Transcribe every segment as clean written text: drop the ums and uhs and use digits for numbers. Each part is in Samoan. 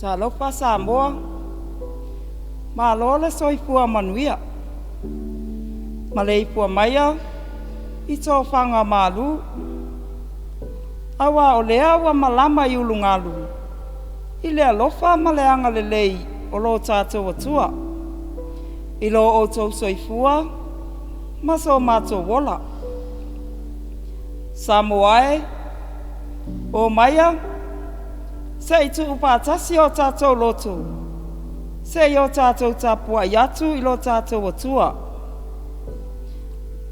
Talofa Samoa, malo le soifua manuia. Maleifua maia i tofaga malu, auā o lea ua malama i ulugalu i le alofa ma le agalelei o lo tatou Atua i lo outou soifua ma so matou ola. Samoa e, o maia se i tuufaatasi o tatou loto se i o tatou tapuai atu i lo tatou Atua.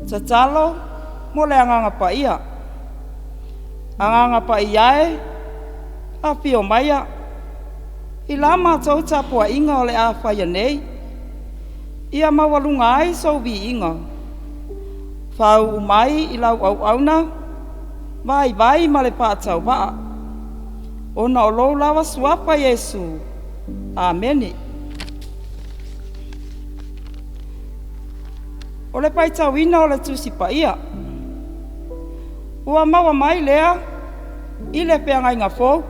Tatalo mo le Agaga Paia. Agaga Paia e, afio maia i la matou tapuaiga o le a faia nei, ia maualuga ai sou viiga. Faauu mai i lau auauna vaivai ma le faatauvaa, ona o lou lava suafa Iesu. Amene. O le faitauina o le Tusi Paia. Ua maua mai lea i le Feagaiga Fou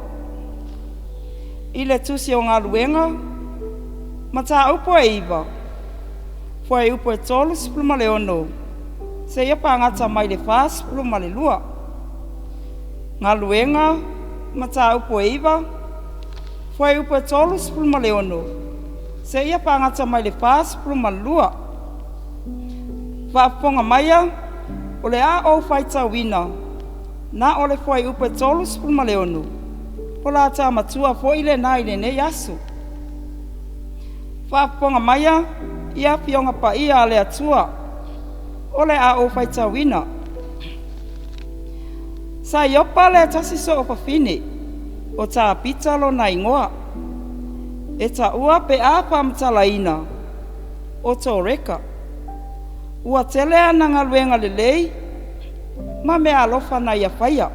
i le Tusi o Galuega, Mataupu e 9, fuaiupu e 36 seia fagata mai le 42. Galuega, Mataupu e 9, fuaiupu e 36 seia fagata mai le 42. Faafofoga maia, o le a ou faitauina na o le fuaiupu e 36, o la ta matua foi lena i lenei aso. Faafofoga maia i Afioga Paia a le Atua, o le a ou faitauina. Sa Iopa le tasi soofafine o Tapita lona igoa, e taua pe a faamatalaina o Toreka. Ua tele ana galuega lelei ma meaalofa na ia faia.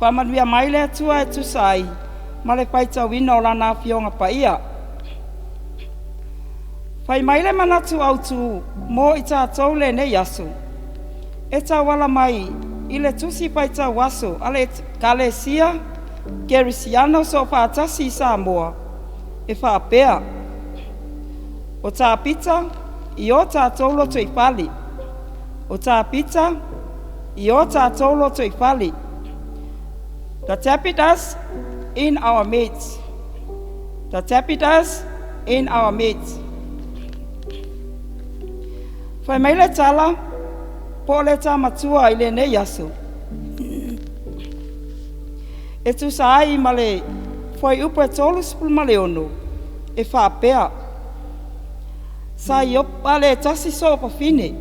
Faamanuia mai le Atua e tusa ai ma le faitauina o Lana Afioga Paia. Fai mai le manatu autu mo i tatou lenei aso, e tauala mai i le tusi faitau aso a le Ekalesia Kerisiano Soofaatasi i Samoa e faapea: O Tapita i o tatou lotoifale. O Tapita i o tatou lotoifale. The Tabitas in our midst. The Tabitas in our midst. Fai mai le tala po o le ta matua i lenei aso e tusa ai ma le fuaiupu e 36 e faapea: Sa Iopa le tasi soofafine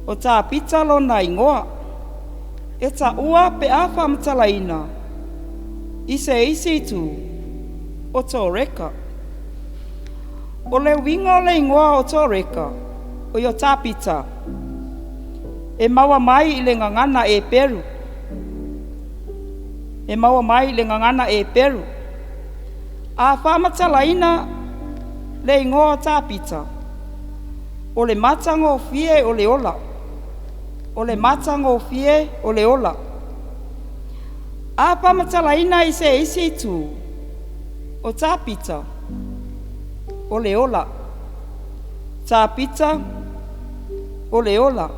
o Tapita lona igoa, e taua pe a faamatalaina i se isi itu o Toreka. O le uiga o le igoa o Toreka, o ia Tapita, e maua mai i le gagana Eperu. E maua mai i le gagana Eperu. A faamatalaina le igoa o Tapita, o le matagofie o le ola. O le matagofie o le ola. A faamatalaina i se isi itu, o Tapita, o le ola. Tapita, o le ola.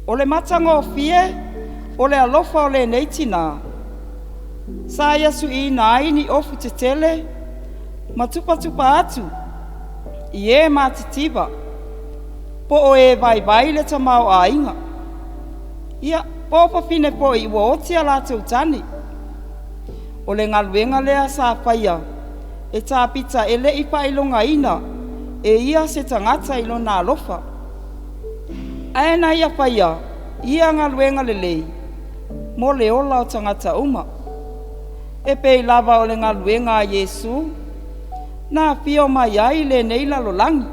O le matagofie o le alofa o lenei tinā, sa ia suiina ai ni ofu tetele ma tupatupa atu i e matitiva po o e vaivai le tamaoaiga. Ia, po o fafine foi ua oti a latou tane. O le galuega lea sa faia e Tapita e le i faailogaina e ia se tagata i lona alofa, ae na ia faia ia galuega lelei mo le ola o tagata uma, e pei lava o le galuega a Iesu na afio mai ai i lenei lalolagi.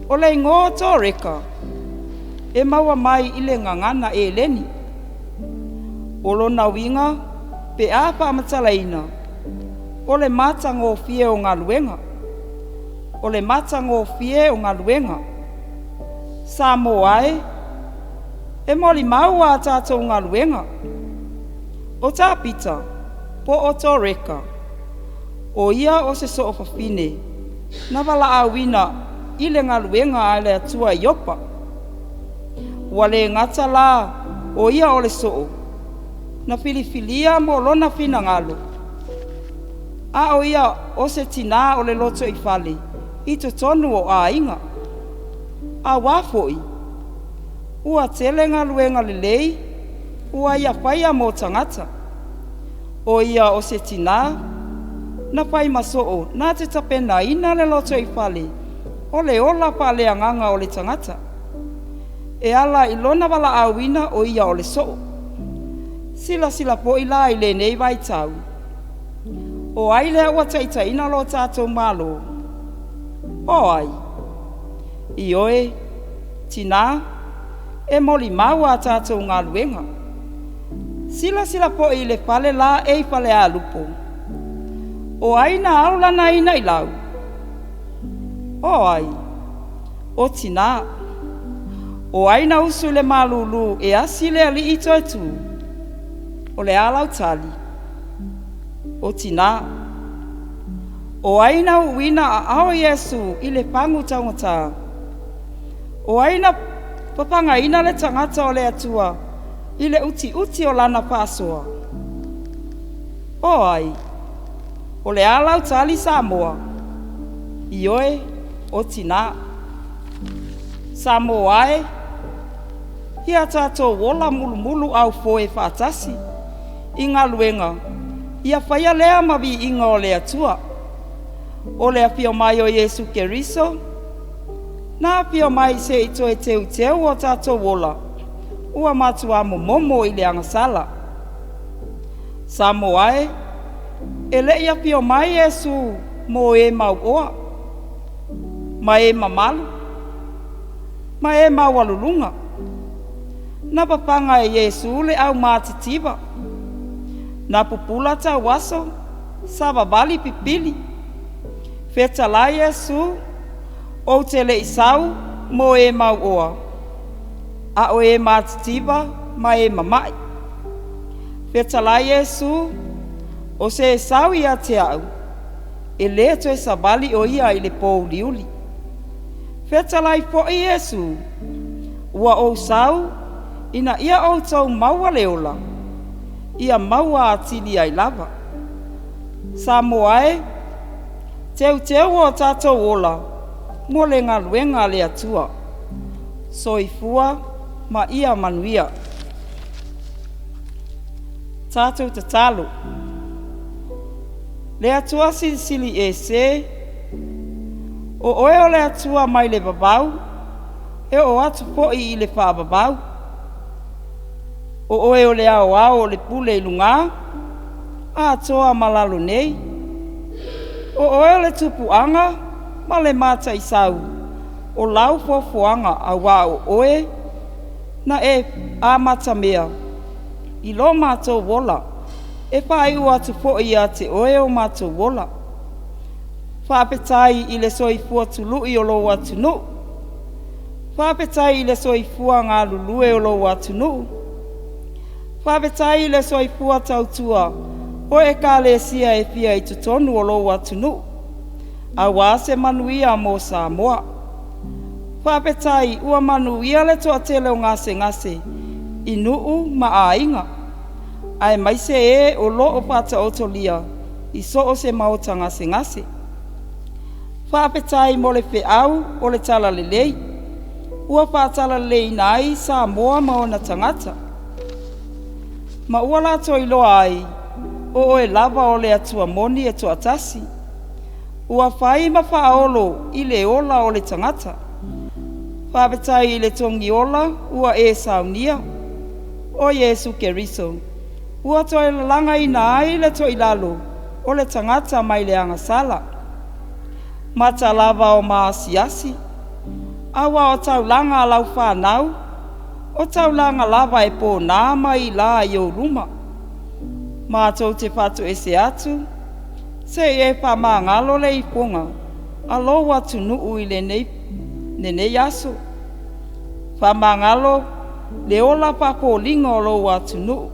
O le igoa o Toreka e maua mai i le gagana Eleni. O lona uiga pe a faamatalaina, o le matagofie o galuega. O le matagofie o galuega. Samoa e, e molimau a tatou galuega. O Tapita po o Toreka, o ia o se soofafine na valaauina i le galuega a le Atua i Iopa. Ua le gata la o ia o le soo na filifilia mo lona finagalo, a o ia o se tinā o le lotoifale i totonu o aiga. Auā foi, ua tele galuega lelei ua ia faia mo tagata. O ia o se tinā na fai ma soo na te tapenaina le lotoifale o le ola faaleagaga o le tagata. E ala i lona valaauina o ia o le soo. Silasila foi la i lenei vaitau, o ai lea ua taitaiina lo tatou Malo? O ai? Ioe, tinā, e molimau a tatou galuega. Silasila foi i le fale la e i Falealupo. O ai na aulanaina i lau? O ai? O tinā. O ai na usu i le malulu e asi le alii toe tu? O le a lau tali? O tinā. O ai na uuina aao o Iesu i le fagu taugata? O ai na papagaina le tagata o le Atua i le utiuti o lana faasoa? O ai? O le a lau tali Samoa? Ioe, o tinā. Samoa e, ia tatou ola mulumuluaufoe faatasi i galuega, ia faia lea ma viiga o le Atua. O le afio mai o Iesu Keriso, na afio mai se i toe teuteu o tatou ola, ua matua momomo i le agasala. Samoa e, e le i afio mai Iesu mo e mauoa, ma e mamalu, ma e maualuluga. Na papaga e Iesu le aumatitiva, na pupula tauaso, savavali pipili. Fetalai Iesu, ou te le i sau mo e mauoa, a o e matitiva ma e mamai. Fetalai Iesu, o se sau ia te au, e le toe savali o ia i le pōuliuli. Fetalai foi Iesu, ua ou sau ina ia outou maua le ola, ia maua atili ai lava. Samoa e, teuteu o tatou ola mo le galuega a le Atua. Soifua ma ia manuia. Tatou tatalo. Le Atua Silisili Ese, o Oe o le Atua mai le vavau, e oo atu foi i le faavavau. O Oe o le aoao o le pule i luga, atoa ma lalo nei. O Oe o le tupuaga ma le mataisau o lau foafoaga auā o Oe na e amatamea i lo matou ola, e faaiu atu foi ia te Oe o matou ola. Faafetai i le soifua tului o lou atunuu. Faafetai i le soifua galulue o lou atunuu. Faafetai i le soifua tautua o Ekalesia e fia i totonu o lou atunuu, auā se manuia mo Samoa. Faafetai ua manuia le toatele o gasegase i nuu ma aiga, aemaise e o lo o faataotolia i so o se maota gasegase. Faafetai mo le feau o le talalelei ua faatalaleleiina ai Samoa ma ona tagata, ma ua latou iloa ai o oe lava o le Atua moni e toatasi, ua fai ma faaolo i le ola o le tagata. Faafetai i le togiola ua e saunia, o Iesu Keriso, ua toe lalagaina ai le toilalo o le tagata mai le agasala. Mata lava o maasiasi, auā o taulaga a lau fanau, o taulaga lava e pona ma ilā i ou luma. Matou te faatoese atu, se i e faamagalo le ifoga a lou atunuu i lenei aso. Faamagalo le ola faapoliga o lou atunuu.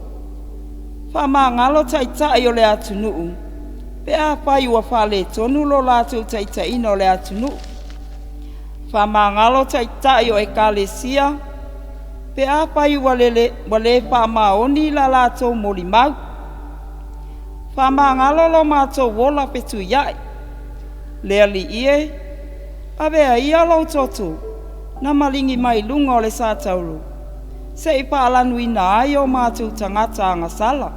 Faamagalo taitai o le atunuu pe afai ua faaletonu lo latou taitaiina o le atunuu. Faamagalo taitai o ekalesia pe afai ua le faamaoni la latou molimau. Faamagalo lo matou ola fetuiai. Le Alii e, avea ia lou toto na maligi mai luga o le satauro se i faalanuina ai o matou tagata agasala.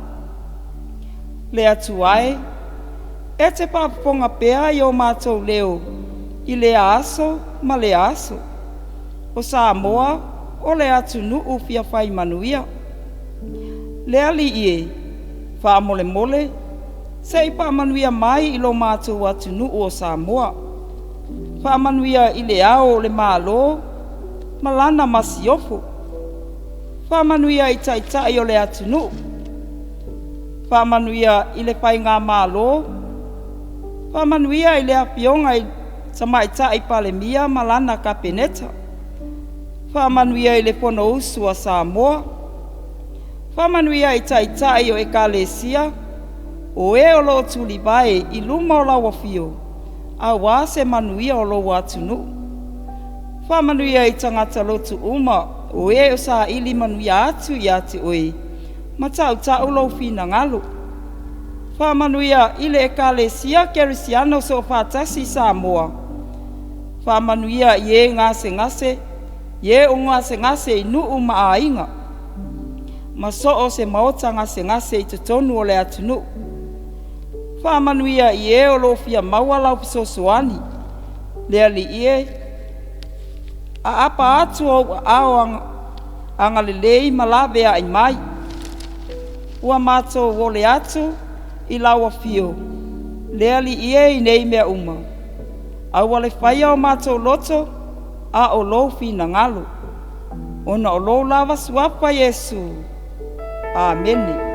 Le Atua e, e te faafofoga pea i o matou leo i lea aso ma lea aso. O Samoa o le atunuu fia fai manuia. Le Alii e, faamolemole se i faamanuia mai i lo matou atunuu o Samoa. Faamanuia i le ao o le Malo ma lana masiofo. Faamanuia i taitai o le atunuu. Faamanuia i le faigamalo. Faamanuia i le Afioga i Tamaitai Palemia ma lana Kapeneta. Faamanuia i le Fonousu a Samoa. Faamanuia i taitai o Ekalesia, o e o lo o tulivae i luma o lau afio, aua se manuia o lou atunuu. Faamanuia i tagata lotu uma o e o saili manuia atu ia te oe ma tautau lou finagalo. Faamanuia i le Ekalesia Kerisiano Soofaatasi i Samoa. Faamanuia i e gasegase, i e o gasegase i nuu ma aiga, ma so o se maota gasegase i totonu o le atunuu. Faamanuia i e o lo o fia maua lau fesoasoani. Le Alii e, aapa atu ou aao agalelei ma laveai mai. Ua matou ole atu i lau afio, le Alii e i nei mea uma. Aua le faia o matou loto, a o lou finagalo, ona o lou lava suafa Iesu. Amene.